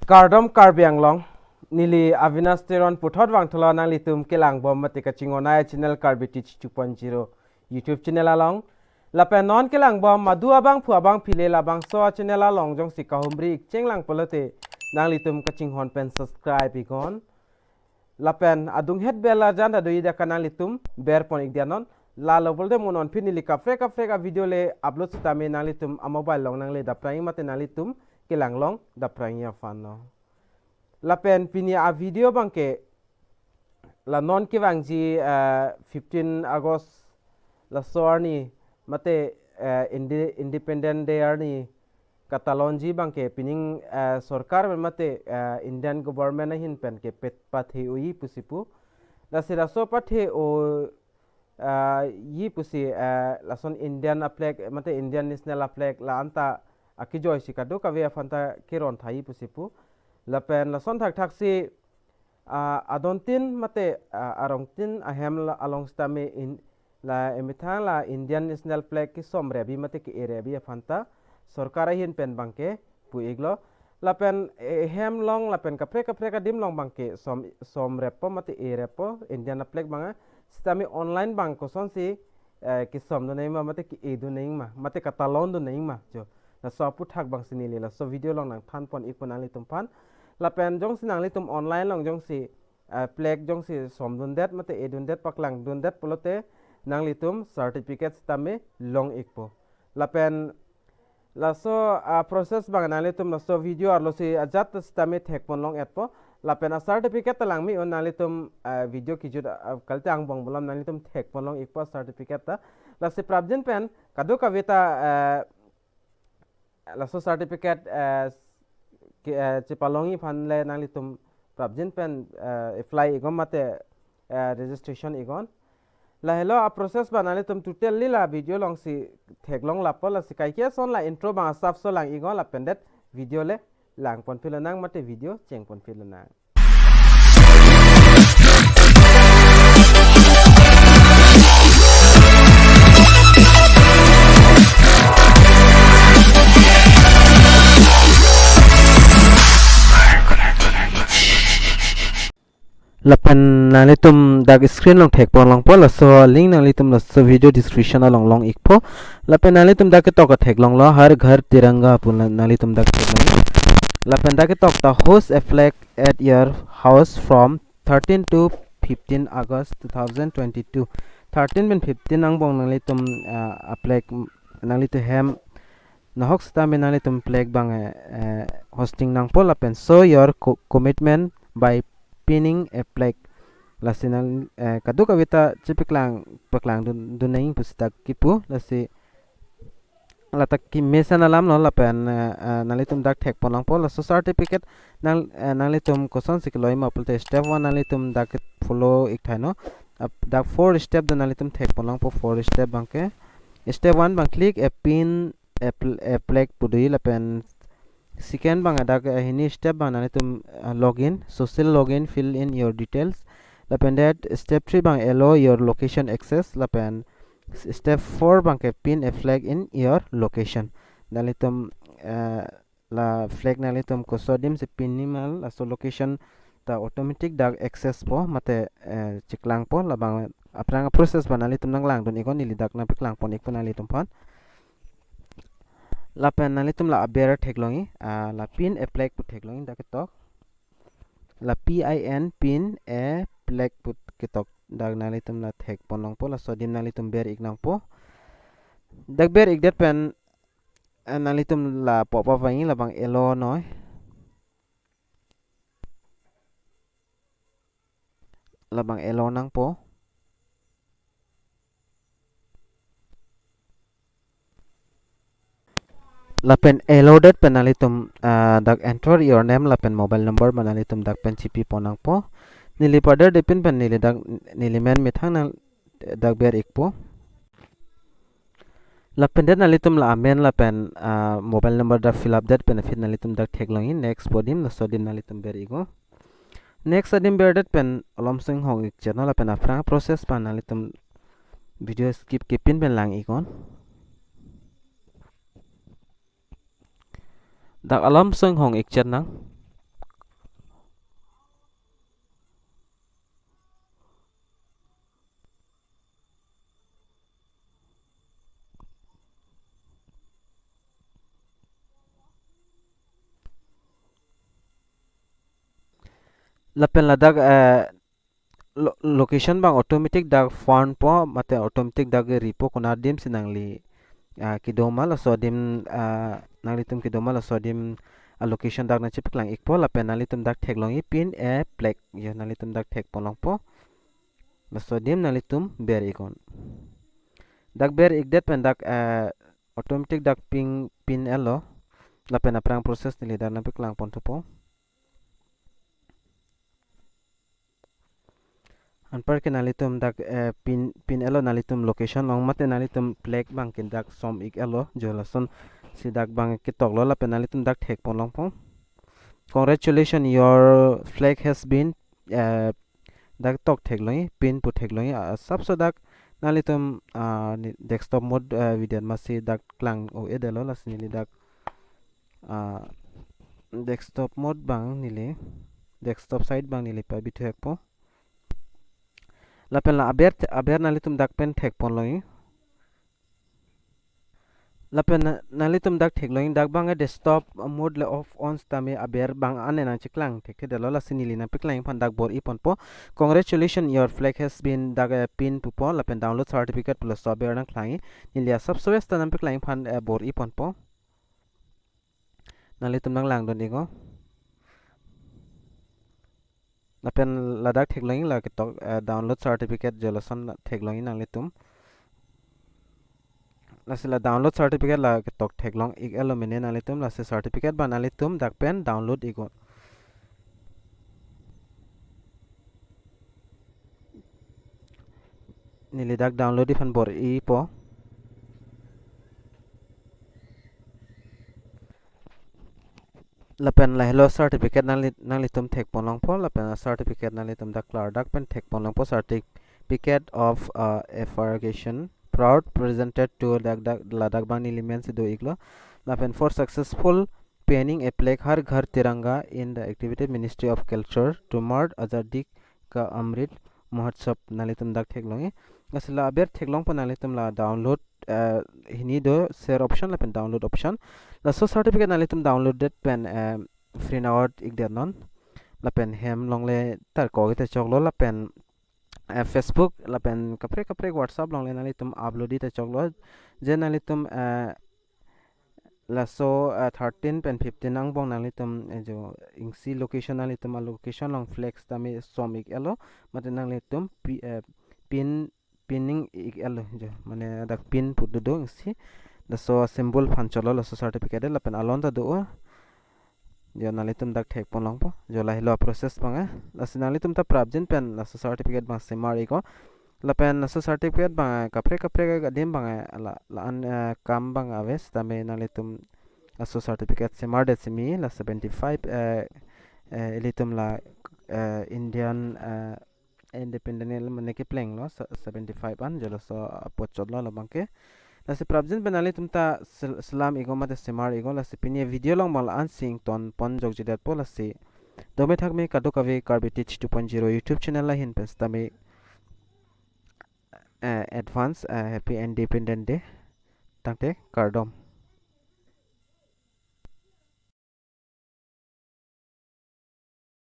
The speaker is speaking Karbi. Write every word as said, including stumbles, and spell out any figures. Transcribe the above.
Kardom Karbi Anglong, neli Avinash Teron puthot vangthulo nanglitum kelangbom mate kachinghon ai channel Karbi Teach two point zero YouTube channel along. Lapen non kelangbom madu abangphu abangphi le labangso channel along jongsi kahumri ikcheng lang pulote nanglitum kachinghon pen subscribe iknon. Lapen adunghet bell arjan ta do-i dak nanglitum berpon ik diya non. Lalo pulote mo non pini neli kaprek kaprek a video le upload sitame nanglitum a mobile along nangle daprang mate nanglitum kelang along daprang aphan lo. Lapen pini a video abangke la non kevangji, eh, fifteen August laso arni mate, eh, Inde-, Independent Day arni katalonji abangke pining, eh, sorkar pen mate, eh, Indian government ahin pen kepet pathe-oji pusi pu. Lasi laso pathe-o, eh, ji pusi, eh, lason Indian a flag mate Indian national a flag la anta akejoi si kadokave aphan ta keron thaji pusi pu. Lapen lason thakthak si, ah, adontin mate, ah, arongtin ahem la along sitame in, la emethang la Indian national flag kesom repji mate ke-e repji aphan ta sorkar ahin pen abangke pu iklo. Lapen ehem along lapen kaprek kaprek adim along abangke som, som reppo mate e reppo Indian a flag abang. Sitame online abang kosonsi, eh, kesom dun nangji ma mate ke-e dun nangji ma mate katalon dun nangji ma jo. Laso aphuthak abangsi neli laso video along nangthanpon ikpo nanglitum aphan. Lapen jongsi nanglitum online along jongsi, eh, flag jongsi som dundet mate e dundet paklang dundet pulote nanglitum certificate sitame long ikpo. Lapen laso, ah, process abang nanglitum laso video arlo si ajat sitame thekpon long etpo. Lapen a certificate ta lang me-un nanglitum, ah, video kejut, ah, kalite angbong bulam nanglitum thekpon long ikpo certificate ta. Lasi prapjin pen kadokave ta, eh, laso certificate, eh, ke, eh, chepalongji aphan le nanglitum prapjin pen, eh, apply iknon mate, eh, registration iknon. Lahelo a process abang nanglitum totally la video alongsi theklong lapo. Lasi kaike ason la intro abang asapso lang iknon lapen det video le langpon phi lonang mate video chengpon phi lonang. Lapen nanglitum dak screen along thekpon longpo, laso link nanglitum laso video description along long ikpo. Lapen nanglitum dak ketok theklonglo, Har Ghar Tiranga pu nang-, nanglitum dak theklong. Lapen dak ketok ta host a flag at your house from thirteen to fifteen August two thousand twenty-two. Thirteen pen fifteen angbong nanglitum, ah, a flag, nanglitum hem nahok sitame nanglitum flag abang, eh, eh, hosting nangpo lapen show your co-, commitment by pinning a flag. Lasi nang, eh, kadokave ta chepaklang, paklang dun, dun nangji pusi dak kipu. Lasi lata kemesen alam lo lapen, eh, eh, nanglitum dak thekpon longpo. Laso certificate nang, eh, nanglitum kosonsi kelongji ma pulote step one nanglitum dak follow ik thaino. Ap-, dak four step do nanglitum thekpon longpo, four step abangke. Step one abang click a pin a pl-, a flag pu do-i lapen second abang dak, eh, hini step abang nanglitum, eh, login, social login, fill in your details. Lapen det step three abang allow your location access. Lapen s-, step four abangke pin a flag in your location. Nanglitum, eh, la flag nanglitum koso adim si pinji ma laso location ta automatic dak access po mate, eh, cheklangpo. Labang aphrang a process abang nanglitum nanglang dun iknon, neli dak nangpaklangpon ikpo nanglitum aphan. Lapen nanglitum la aber theklongji, ah, la pin a flag pu theklongji dak ketok. La P I N pin a flag pu ketok dak nanglitum la thekpon longpo, laso adim nanglitum ber ik nangpo. Dak ber ik det pen, eh, nanglitum la pop up vangji labang allow noi. Labang allow nangpo. Lapen allow det pen nanglitum, ah, dak enter your name lapen mobile number ma nanglitum dak pen chipipon nangpo. Neli pader de pin pen neli dak neli men methang nang dak ber ikpo. Lapen det nanglitum la amen lapen, ah, mobile number dak fill up det pen aphi nanglitum dak theklongji next pu adim, laso adim nanglitum ber iknon. Next adim ber det pen alom songhong ikchetnon lapen aphrang process abang nanglitum video skip kepin pen lang iknon. Dak alom songhong ikchetnang. Lapen ladak, eh, lo-, location abang automatic dak found po, mate automatic dak ripo konat adim si nangli, ah, kedo ma, laso adim, ah, nanglitum kedo ma, laso adim, ah, location dak nangchepaklang ikpo, lapen nanglitum dak theklongji pin a plaque, yo nanglitum dak thekpon longpo. Laso adim nanglitum ber iknon. Dak ber ikdet pen dak, eh, automatic dak pin, pin etlo. Lapen aphrang process neli dak nangpaklang pon thupo. Anparke nanglitum dak, eh, pin, pin etlo, nanglitum location along mate nanglitum plaque abang ke dak som ik etlo, jo lason si dak abang ketoklo, lapen nanglitum dak thekpon longpo. Congratulations, your flag has been, eh, dak tok theklongji, pin pu theklongji, ah, asapso dak nanglitum, ah, ne desktop mode, eh, video masi dak klang-o-edetlo, lasi neli dak, ah, desktop mode abang neli, desktop site abang neli pabithu ikpo. Lapen la aber, aber nanglitum dak pen thekpon longji. Lapen na-, nanglitum dak theklongji dak abang ke desktop mode le off on sitame aber abang an nangcheklang thekthedetlo, lasi neli nangpaklang iphan dak bor-i ponpo. Congratulations, your flag has been dak, eh, pin pupo, lapen download certificate pu laso aber nangklangji. Neli asapso seta nangpaklang iphan, eh, bor-i ponpo. Nanglitum nanglangdun iknon. Lapen ladak theklongji la ketok, eh, download certificate, jo lason theklongji nanglitum. Lasi la download certificate la ketok theklong ik etlo mene nanglitum, lasi certificate abang nanglitum dak pen download iknon. Neli dak download iphan bor-ipo. Lapen lahelo certificate nangli-, nanglitum thekpon longpo, lapen certificate nanglitum dak klardak pen thekpon longpo, certificate of, uh, affirmation, proud presented to, dak, dak, ladak abang neli men si do iklo. Lapen for successful pinning a plaque Har Ghar Tiranga in the activity Ministry of Culture to mark Azadi Ka Amrit Mahotsav, nanglitum dak theklongji. Lasi la aber theklongpo nanglitum la download, eh, hini do share option lapen download option. Laso certificate nanglitum download det pen, eh, print out ikdetnon. Lapen hem along le tarkok ik ta choklo, lapen, eh, Facebook lapen kaprek kaprek WhatsApp along le nanglitum upload ik ta choklo. Je nanglitum, eh, laso, eh, thirteen pen fifteen angbong nanglitum, eh, jo isi location, nanglitum a location along flag sitame som ik etlo, mate nanglitum pi-, eh, pin, pinning ik etlo, jo, mane dak pin pu dodo isi. Laso symbol aphan cholo laso certificate, lapen alon ta do-o. Jo nanglitum dak thekpon longpo. Jo lahelo process abang, eh. Lasi nanglitum ta prapjin pen laso certificate abang semar iknon. Lapen laso certificate abang, eh, kaprek kaprek adim abang, eh, la, la-an, eh, kam abang ave sitame nanglitum laso certificate semardet simi la seventy-five, eh, eh, ilitum la, eh, Indian, eh, independent mane keplenglo se-, seventy-five an, jo laso apot chotlo labang ke. Lasi prapjin pen nanglitum ta sel-, selam iknon mate semar iknon, lasi pini video along abang la-an si ingtonpon jokjedetpo, lasi dome thakme kadokave Karbi Teach two point zero YouTube channel ahin pen sitame, eh, advance, eh, Happy Independence Day. Tangte kardom.